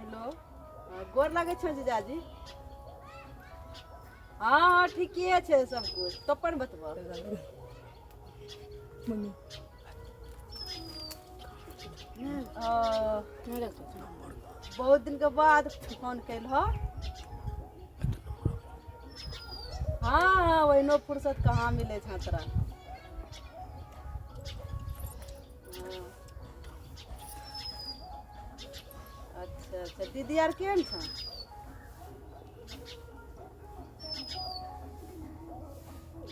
Hello, गोर लागै छौ जीजाजी। हँ हँ, ठीके छै सब कुछ, तो अपन बतबऽ। बहुत दिन के बाद फोन केलहो। हँ हँ, ओहिनो फुर्सत कहाँ मिलै छौ तोरा। हँ। अच्छा अच्छा, दीदी आर केहन छौ?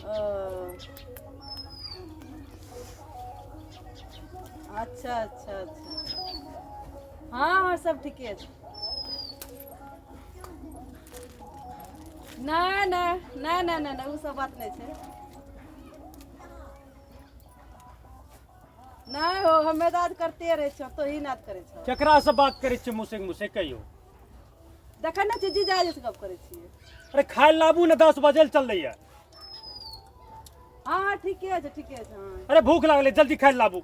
ओ अच्छा अच्छा अच्छा, हँ हँ, सब ठीके छै। नहि नहि नहि नहि नहि नहि, ओ सब बात नहि छै। नहि हो, हमे तऽ याद करते रहै छियौ, तोही याद करै छौ। केकरा से बात करै छियै मुसेक मुसेक कहियो? देखै नहि छियै, जीजाजी से गप करै छियै। अरे खाय लाबू ने, 10 बजे चललैया। हँ हँ, ठीके छै, ठीके छै, हँ। अरे भूख लागलै, जल्दी खाय लाबू।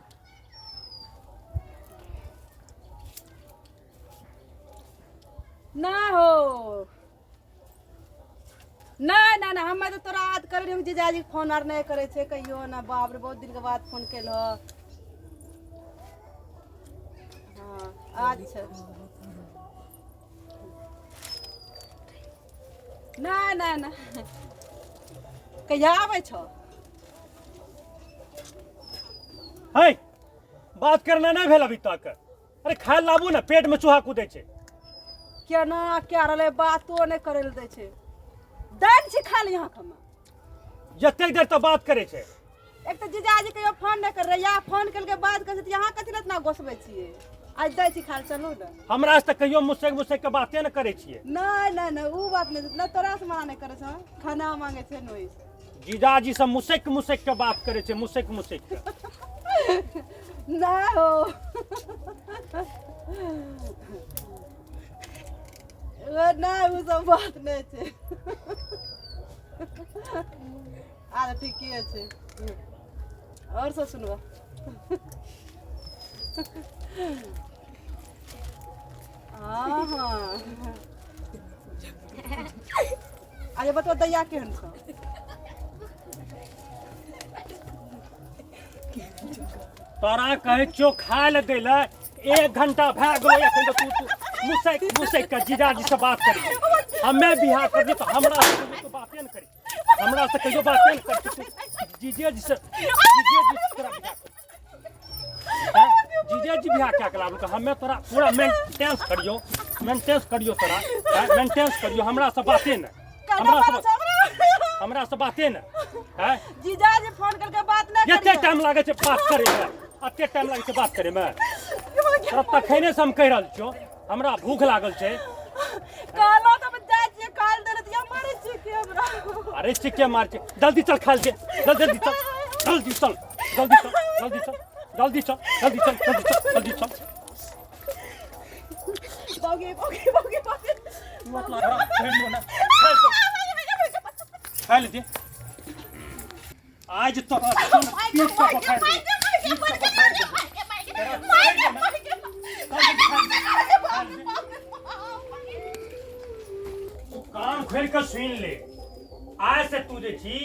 नहि हो, नहि नहि नहि, हमे तऽ तोरा याद करै रहियै, जीजाजी फोन आर नहि करै छै कहियो ने। बाप रे, बहुत दिनके बाद फोन केलहो। हँ, अच्छा, नहि नहि नहि, कहिया आबै छौ? है, बात करना नहि भेल अभी तक। अरे खाय लाबू ने, पेट में चूहा कूदै छै। केना कए रहलै, बातो नहि करै लए दै छै। दै ने छी खाली यहाँ हमे। जतेक देर तक बात करै छै। एक तऽ जीजाजी कहियो फोन नहि कर रहे, या फोन केलकै बात करै छै, तऽ यहाँ कथी लए इतना गोसबै छियै? आज दै छी खाली, चलू ने। हमरा से तऽ कहियो मुसेक मुसेक के बाते ने करै छियै। नहि नहि नहि, ओ बात नहि नहि, तोरा से मना नहि करै छौ, खाना मांगे छै ने ओहिसँ। जीजाजी सब मुसेक मुसेक के बात करै छै, मुसेक मुसेक के। नहि हो, ओ नहि, ओ सब बात नहि छै। आर ठीके छै, आओर सब सुनबऽ। हँ हँ, अरे बतबऽ, दैया केहन छौ? तोरा कहै छियौ खाय लए दै लए, एक घंटा भए गेलो, एखन तऽ तू तू मुसैक मुसैक के जीजाजी से बात करी। हमे बियाह करबी तऽ हमरा से कहियो तू बाते ने करी, हमरा से कहियो बाते ने करी तू। जीजेजी से, जीजेजी से तोरा बियाह करबी। हैं? जीजेजी बियाह कए के लाबलकै, हमे तोरा पूरा मेंटेनेंस करियो, मेंटेनेंस करियो तोरा, हैं? मेंटेनेंस करियो। हमरा से बाते ने, हमरा से, हमरा से बाते ने हैं? जीजाजी फोन करके बात नहि एते करियो। टाइम लागै छै बात करे मे, एते टाइम लागै छै बात करे मे? तोरा तखने से हम कहि रहल छियौ, हमरा भूख लागल छै। कहलो तऽ जाइ छियै, काल देले तऽ मारै छियै के हमरा? अरे चिक्के मार के, जल्दी चल, खा ले, जल्दी जल्दी चल, जल्दी चल, जल्दी चल, जल्दी चल, जल्दी चल, जल्दी चल, जल्दी चल, जल्दी चल। बागे बागे बागे बागे। मतलब खा ले, आज तो पीट के पखाड़ दे, पीट के पखाड़ दे। कान खोल के सुन ले, आज से तू जे छी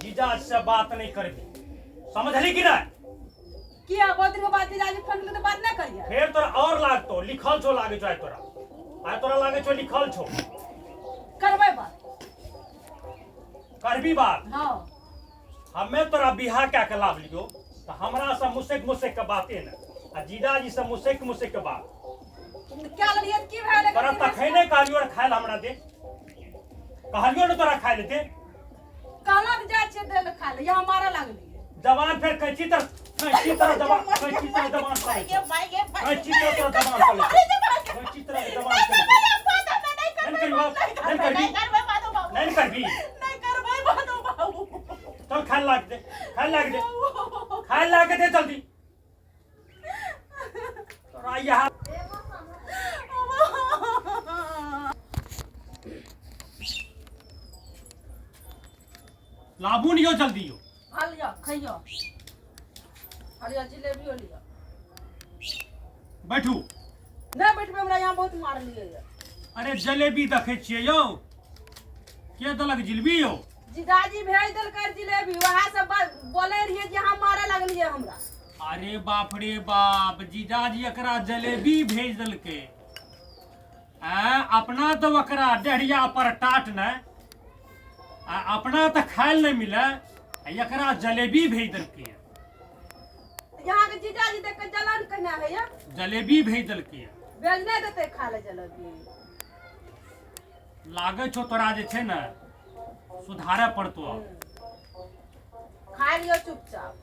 जीजा से बात नहीं करबी, समझली कि नहीं? किया, बहुत दिन के बाद जीजाजी फोन केलकै तऽ बात नहि करियै? फेर तोरा और लागतो, लिखल छो, लागे छो आइ तोरा, आइ तोरा लागे छो, लिखल छो। करबै बात। करबी बात? हाँ। हमे तोरा बियाह कए के लाभ लियो तऽ हमरा से मुसक मुसक के बाते ने आ जीजाजी से मुसक मुसक के बात। तऽ क्या लेलियै तऽ की भए गेलै? तोरा तखने कहलियो रे, खाय लए हमरा दे, कहलियो ने तोरा खाय लए दे। कहला तऽ जाइ छियै दै लए खाय लए, यहाँ मारऽ लागलियै। जवान फेर कैची तर, कैची तर जवान, कैची तर जवान चलै छौ, कैची तर तोरा जवान चलै छौ, कैची तर जवान चलै छौ। नहीं करबी बात, नहीं करबी, नहीं करबी। चल खाय लाग दे, खाय लाग दे, खाय लाग दे जल्दी। तोरा यहाँ लाबू नहीं हो, जल्दी हो। खा लिअ, खइयौ, खा लिअ, जिलेबियो लिअ। बैठू। नहि बैठबै, हमरा यहाँ बहुत मारलियै। अरे जलेबी देखै छियै यौ, के देलक जिलेबी यौ? जीजाजी भेज देलकै जिलेबी, वएह सब बोलै रहियै जे अहाँ मारे लगलियै हमरा। अरे बाप रे बाप, जीजाजी एकरा जलेबी भेज देलकै। आ अपना तऽ ओकरा डेढ़िया पर टाट नहि, आ अपना तऽ खाय लए नहि मिले, आ एकरा जलेबी भेज देलकै। यहाँ के जीजाजी देख के जलन कहना है या? जलेबी भेज देलकै। भेज नहि देतै खा ले जलेबी। लागै छौ तोरा जे छै ने सुधारऽ पड़तो। खा लियो चुपचाप।